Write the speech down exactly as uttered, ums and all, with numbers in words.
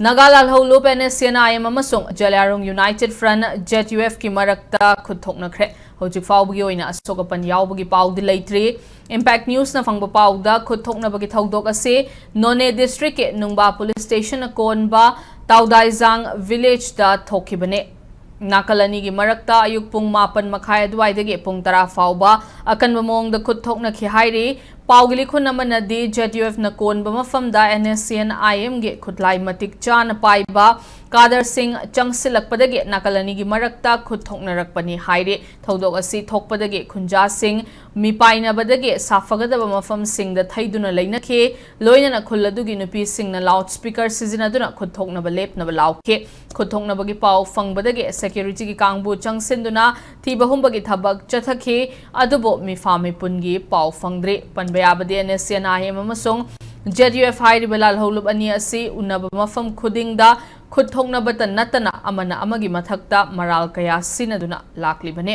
Naga ꯂꯥꯜꯍꯧꯂꯨꯞ NSCN-IM ꯑꯃꯁꯨꯡ Zeliangrong United Front, ZUF-ꯀꯤ ꯃꯔꯛꯇ ꯈꯨꯠ ꯊꯣꯛꯅꯈ꯭ꯔꯦ꯫ ꯍꯧꯖꯤꯛ ꯐꯥꯎꯕꯒꯤ ꯑꯣꯏꯅ ꯑꯁꯣꯛ ꯑꯄꯟ ꯌꯥꯎꯕꯒꯤ ꯄꯥꯎꯗꯤ ꯂꯩꯇ꯭ꯔꯤ꯫ Impact News-ꯅ ꯐꯪꯕ ꯄꯥꯎꯗ, ꯈꯨꯠ ꯊꯣꯛꯅꯕꯒꯤ ꯊꯧꯗꯣꯛ ꯑꯁꯤ ꯅꯣꯅꯦ district-ꯀꯤ ꯅꯨꯡꯕꯥ police station-ꯅ ꯀꯣꯟꯕ ꯇꯥꯎꯗꯥꯏꯖꯥꯡ village-ꯇ ꯊꯣꯛꯈꯤꯕꯅꯦ꯫ ꯅꯥꯀꯜ ꯑꯅꯤꯒꯤ ꯃꯔꯛꯇ ꯑꯌꯨꯛ ꯄꯨꯡ ꯃꯥꯄꯟ ꯃꯈꯥꯏ ꯑꯗꯨꯋꯥꯏꯗꯒꯤ ꯄꯨꯡ ꯇꯔꯥ ꯐꯥꯎꯕ ꯑꯀꯟꯕ ꯃꯑꯣꯡꯗ ꯈꯨꯠ ꯊꯣꯛꯅꯈꯤ ꯍꯥꯏꯔꯤ꯫ ꯄꯥꯎꯒꯤ ꯂꯤꯈꯨꯟ ꯑꯃꯅꯗꯤ, ZUF-ꯅ ꯀꯣꯟꯕ ꯃꯐꯝꯗ NSCN-IM-ꯒꯤ ꯈꯨꯠꯂꯥꯏ ꯃꯇꯤꯛ ꯆꯥꯅ ꯄꯥꯏꯕ ꯀꯥꯗꯔꯁꯤꯡ ꯆꯪꯁꯤꯜꯂꯛꯄꯗꯒꯤ ꯅꯥꯀꯜ ꯑꯅꯤꯒꯤ ꯃꯔꯛꯇ ꯈꯨꯠ ꯊꯣꯛꯅꯔꯛꯄꯅꯤ ꯍꯥꯏꯔꯤ꯫ ꯊꯧꯗꯣꯛ ꯑꯁꯤ ꯊꯣꯛꯄꯗꯒꯤ ꯈꯨꯟꯖꯥꯁꯤꯡ ꯃꯤꯄꯥꯏꯅꯕꯗꯒꯤ ꯁꯥꯐꯒꯗꯕ ꯃꯐꯝꯁꯤꯡꯗ ꯊꯩꯗꯨꯅ ꯂꯩꯅꯈꯤ꯫ ꯂꯣꯏꯅꯅ ꯈꯨꯜ ꯑꯗꯨꯒꯤ ꯅꯨꯄꯤꯁꯤꯡꯅ loudspeaker ꯁꯤꯖꯤꯟꯅꯗꯨꯅ ꯈꯨꯠ ꯊꯣꯛꯅꯕ ꯂꯦꯞꯅꯕ ꯂꯥꯎꯈꯤ꯫ ꯈꯨꯠ ꯊꯣꯛꯅꯕꯒꯤ ꯄꯥꯎ ꯐꯪꯕꯗꯒꯤ security-ꯒꯤ ꯀꯥꯡꯕꯨ ꯆꯪꯁꯤꯟꯗꯨꯅ ꯊꯤꯕ ꯍꯨꯝꯕꯒꯤ ꯊꯕꯛ ꯆꯠꯊꯈꯤ, ꯑꯗꯨꯕꯨ ꯃꯤꯐꯥ ꯃꯤꯄꯨꯟꯒꯤ ꯄꯥꯎ ꯐꯪꯗ꯭ꯔꯤ꯫ ꯄꯟꯕ ꯌꯥꯕꯗꯤ, NSCN-IM ꯑꯃꯁꯨꯡ ZUF ꯍꯥꯏꯔꯤꯕ ꯂꯥꯜꯍꯧꯂꯨꯞ ꯑꯅꯤ ꯑꯁꯤ ꯎꯅꯕ ꯃꯐꯝ ꯈꯨꯗꯤꯡꯗ ꯈꯨꯠ ꯊꯣꯛꯅꯕꯇ ꯅꯠꯇꯅ ꯑꯃꯅ ꯑꯃꯒꯤ ꯃꯊꯛꯇ ꯃꯔꯥꯜ ꯀꯌꯥ ꯁꯤꯖꯤꯟꯅꯗꯨꯅ ꯂꯥꯛꯂꯤꯕꯅꯤ꯫